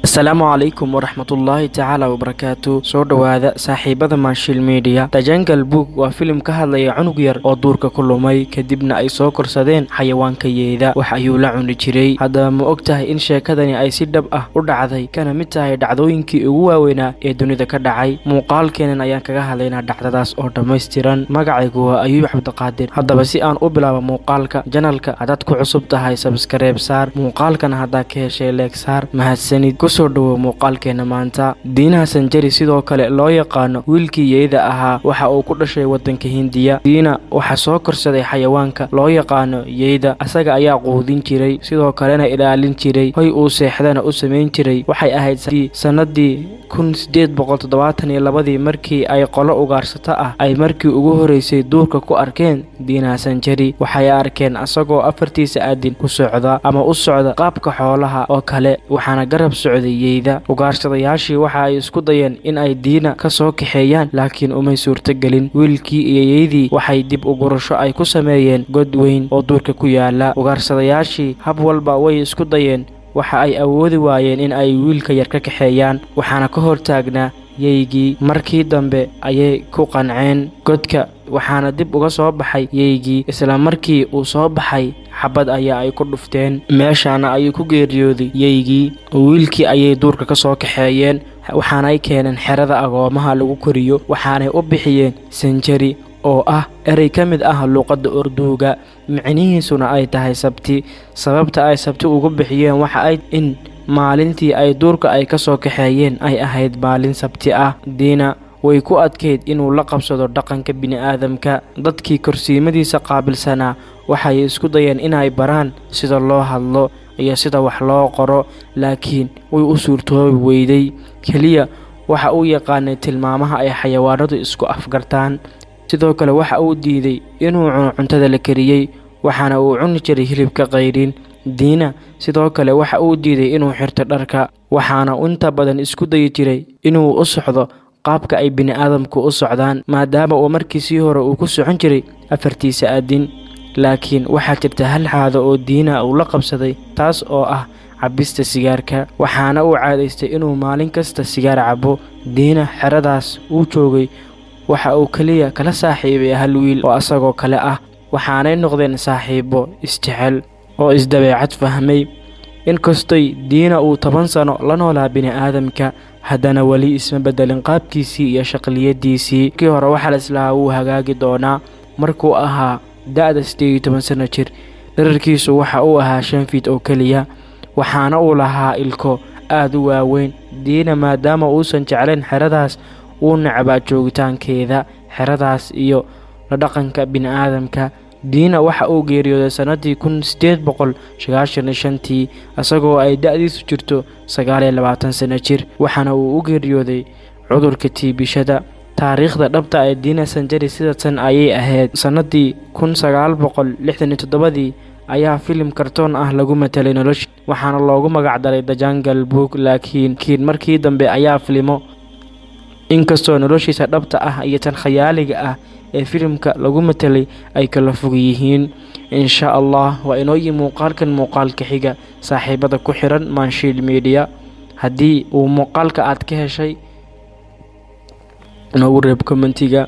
Asalaamu calaykum waraxmatullaahi tacaala wabarakaatu. Soo dhowaada, saaxiibada Maanshil Media. The Jungle Book waa filim ka hadlaya cunug yar oo duurka ku lumay, kadibna ay soo korsadeen xayawaanka yeeda. Wax ayuu la cuni jiray. Haddaba, ma og tahay in sheekadani ay si dhab ah u dhacday, kana mid tahay dhacdooyinkii ugu waaweynaa ee dunida ka dhacay? Muuqaalkeenan ayaan kaga hadlaynaa dhacdadaas oo dhammaystiran. Magacaygu waa Ayuub Cabdiqaadir. Haddaba, si aan u bilaabo muuqaalka, channelka haddaad ku cusub tahay, subscribe saar. Muuqaalkana haddaa ka heshay, like saar. Mahadsanid. Kusoo dhowo muuqaalkeena maanta. Diinaha Sanjari, sidoo kale loo yaqaano wiilkii yeyda ahaa, waxa uu ku dhashay waddanka Hindiya. Diina waxaa soo korsaday xayawaanka loo yaqaano yeyda. Asaga ayaa quudin jiray, sidoo kalena ilaalin jiray, hoy uu seexdana u samayn jiray. Waxay ahayd sannadii 1872-dii markii ay qolo ugaarsato ah ay markii ugu horeysay duurka ku arkeen Diinaha Sanjari. Waxay arkeen asagoo afartiisa aadin ku socda ama u socda qaabka xoolaha oo kale, waxaana garab socday yeyda. Ugaarsadayaashii waxa ay isku dayeen in ay Diina ka soo kaxeeyaan, laakiin umay suurtogelin. Wiilkii iyo yeydii waxay dib u gurasho ay ku sameeyeen god weyn oo duurka ku yaala. Ugaarsadayaashii hab walba way isku dayeen. Waxa ay awoodi waayeen in ay wiilka yar ka kaxeeyaan, waxaana ka hortaagnaa yeygii. Markii dambe ayay ku qanceen godka, waxaana dib uga soo baxay yeygii. Isla markii uu soo baxay, xabad ayaa ay ku dhufteen, meeshaana ayuu ku geeriyooday yeygii. Wiilkii ayay duurka ka soo kaxeeyeen, waxaanay keeneen xerada agoomaha lagu koriyo. Waxaanay u bixiyeen Sanjari, oo ah erey ka mid ah luuqadda Urduuga, micnihiisuna ay tahay sabti. Sababta ay sabti ugu bixiyeen waxa ay in maalintii ay duurka ay ka soo kaxeeyeen ay ahayd maalin sabti ah. Diina way ku adkayd inuu la qabsado dhaqanka bini'aadamka. Dadkii korsiimadiisa qaabilsanaa waxay isku dayeen inay baraan sida loo hadlo iyo sida wax loo qoro, laakiin way u suurtoobi weyday. Keliya waxa uu yaqaanay tilmaamaha ay xayawaanadu isku afgartaan. Sidoo kale waxa uu diiday inuu cuno cuntada la kariyey, waxaana uu cuni jiray hilibka qayrin. Diina sidoo kale waxa uu diiday inuu xirto dharka, waxaana inta badan isku dayi jiray inuu u socdo qaabka ay bini'aadamku u socdaan, maadaama uu markiisii hore uu ku socon jiray afartiisa aadin. Laakiin waxaa jirta hal caado oo Diina uu la qabsaday, taas oo ah cabista sigaarka, waxaana uu caadaystay inuu maalin kasta sigaar cabo. Diina xeradaas uu joogay waxa uu keliya kala saaxiibay hal wiil oo asagoo kale ah, waxaanay noqdeen saaxiibo isjecel oo isdabeecad fahmay. Inkastoy Diina uu 10 sano la noolaa bini'aadamka, haddana weli isma beddelin qaabkiisii iyo shaqliyadiisii. Kii hore waxaa la islahaa wuu hagaagi doonaa. Markuu ahaa da'da 18 sano jir, dhererkiisu waxa uu ahaa 5 feet oo keliya, waxaana uu lahaa ilko aad u waaweyn. Diina maadaama uusan jeclayn xeradaas, wuu necbaa joogitaankeeda xeradaas iyo la dhaqanka bini'aadamka. Diina waxa uu geeriyooday sannadii 1895-tii, isagoo ay da'diisu jirto 29 sano jir, waxaana uu u geeriyooday cudurka tiibishada. Taariikhda dhabta ee Diina Sanjari sida tan ayay ahayd. Sannadii 1967-dii ayaa filim kartoon ah lagu matelay nolosha, waxaana loogu magacdaray The Jungle Book, laakiin markii dambe ayaa filimo. Inkastoo noloshiisa dhabta ah iyo tan khayaaliga ah ee filimka lagu matelay ay kala fog yihiin. Insha Allah, waa inooyi muuqaalkan muuqaalka xiga. Saaxiibada ku xiran Maanshiil Media, haddii uu muuqaalka aad ka heshay, noogu reeb commentiga.